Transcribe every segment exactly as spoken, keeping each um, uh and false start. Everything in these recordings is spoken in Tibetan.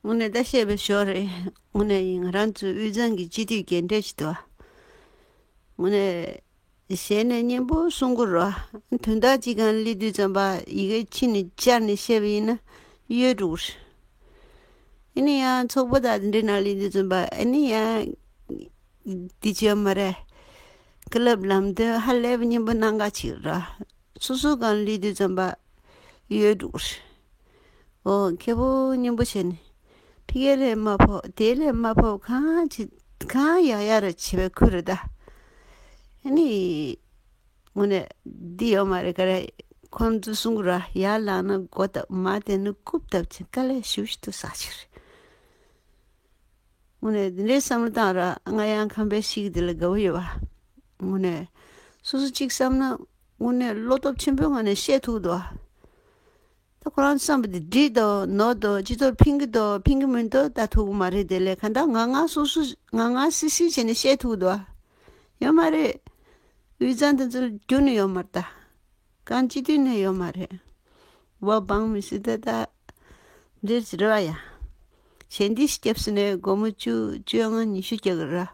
དངོས་གནས་ད་བཤད་པའི་ཞོར་རེད། དངོས་གནས་ཡིན། ང་རང་ཚོའི་དབུས་གཙང་གི་སྤྱི་འཐུས་རྒན་གྲས་ཅིག་འདུག་དངོས་གནས་ཞལ་ནས་སྙན་པོ་གསུང་གི་རོ། དོན་དག་ཅིག་སྒང་སླེབས་དུས་ཙམ་པ་ཡི་གེ་ཕྱི་ནས་སྦྱར་ནས་བཤད་པ་ཡིན་ན་ཡོད་འགྲོ་གི་རེད། ཨ་ནི་ཡང་ཚོགས་པ་དང་དེ་འདྲའི་ནང་སླེབས་དུས་ཙམ་པ་ཨ་ནི་ཡང་འདི་བྱས་མ་རེད། ཀི་ལབ་ལམ་སྟོན་ཧ་ལས་པ་སྙན་པོ་གནང་ག་ཅིག་ར། སོ་སོ་སྒང་སླེབས་དུས་ཙམ་པ་ཡོད་འགྲོ་གི་རེད། ཨོ་མཁས་པོ་སྙན་པོ་བྱས་ནས་ཕ་གི་ལས་མ་ཕོག་དེ་ལས་མ་ཕོག་གང་ཅི་གང་ཡག་ཡག་རེ་བྱེད་པའི་ཁུལ་རེད་ད། ཨ་ནི་དངོས་གནས་འདི་ཡོད་མ་རེད་ག་རེ། ཁོང་ཚོ་གསུང་གི་ར། ཡར་ལངས་ན་མགོ་བཏབ། མར་བསྡད་ན་རྐུབ་བཏབ་ཅིང་དཀའ་ལས་ཞེ་པོ་ཞིག་འདུག་ཟེར་གྱི་རེད། དངོས་གནས་འདི་འདྲའི་བསམ་བློ་བཏང་ར། ང་ཡང་ཁམས་པའི་གཞིས་འདི་ལ་དགའ་བོ་ཡོད་པ། དངོས་གནས་སོ་སོ་གཅིག་བསམ་ན་དངོས་གནས་བློ་སྟོབས་ཆེན་པོའི་ངང་ནས་བཤད་ཐུབ་འདུག་ད་ཁོ་རང་བསམ་པ་འདི་འགྲིག་འདུག་ནོར་འདུག་སྤྱི་ཚོགས་ཕན་གི་འདུག་ཕན་གི་མི་འདུག་ད་ཐུབ་གི་མ་རེད། དེ་ལས་གང་ལྟར་ང་ང་སོ་སོ་ང་ང་སི་སི་བྱས་ནས་བཤད་ཐུབ་འདུག་ཡོད་མ་རེད། དབུས་གཙང་དེ་ཚོ་རྒྱུན་ནས་ཡོད་མ་རེད་ད། གང་སྤྱི་འཐུས་ནས་ཡོད་མ་རེད། བ་འབངས་མི་སྲིད་ད་ད། འདིར་ཟེར་བ་ཡ། ཞལ་འདེབས་ཤིག་བརྒྱབ་ཟིན་ནས་སྒོར་མོ་བཅུ་བཅོ་ལྔ་ཉི་ཤུ་རྒྱག་གི་ར།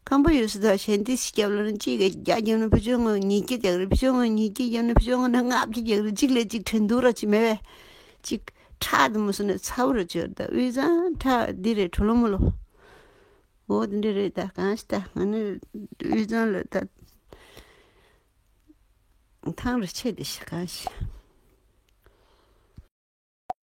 ཁམས་པ་ཡོད་སྲིད་ད་ཞལ་འདེབས་ཤིག་བརྒྱབ་ལ་ནི་གཅིག་གིས་བརྒྱ་བརྒྱབ་ན་བུ་བཅོ་ལྔ་ཉིས་བརྒྱ་རྒྱག་གི་རེད། བུ་བཅོ་ལྔ་ཉིས་བརྒྱ་བརྒྱབ་ན་བུ་བཅོ་ལྔ་ནས་ལྔ་བརྒྱ་རྒྱག་གི་རེད། གཅིག་ལས་གཅིག་ཁྲེན་ཐུང་ར་ཅིག་མེད་པས། གཅིག་ཁྲག་དུ་མོ་སོ་ནས་ཚ་བོ་ར་བཅོས་ད་དབུས་གཙང་ཁྲག་འདི་རེད་གྲོ་ལོ་མོ་ལོ། འོ་དེ་འདྲ་རེད་ད། གང་ཞིག་ད་ང་ནི་དབུས་གཙང་ལ་ད། ཐང་རུ་ཆེ་དེ་ཤི་གང་ཤི།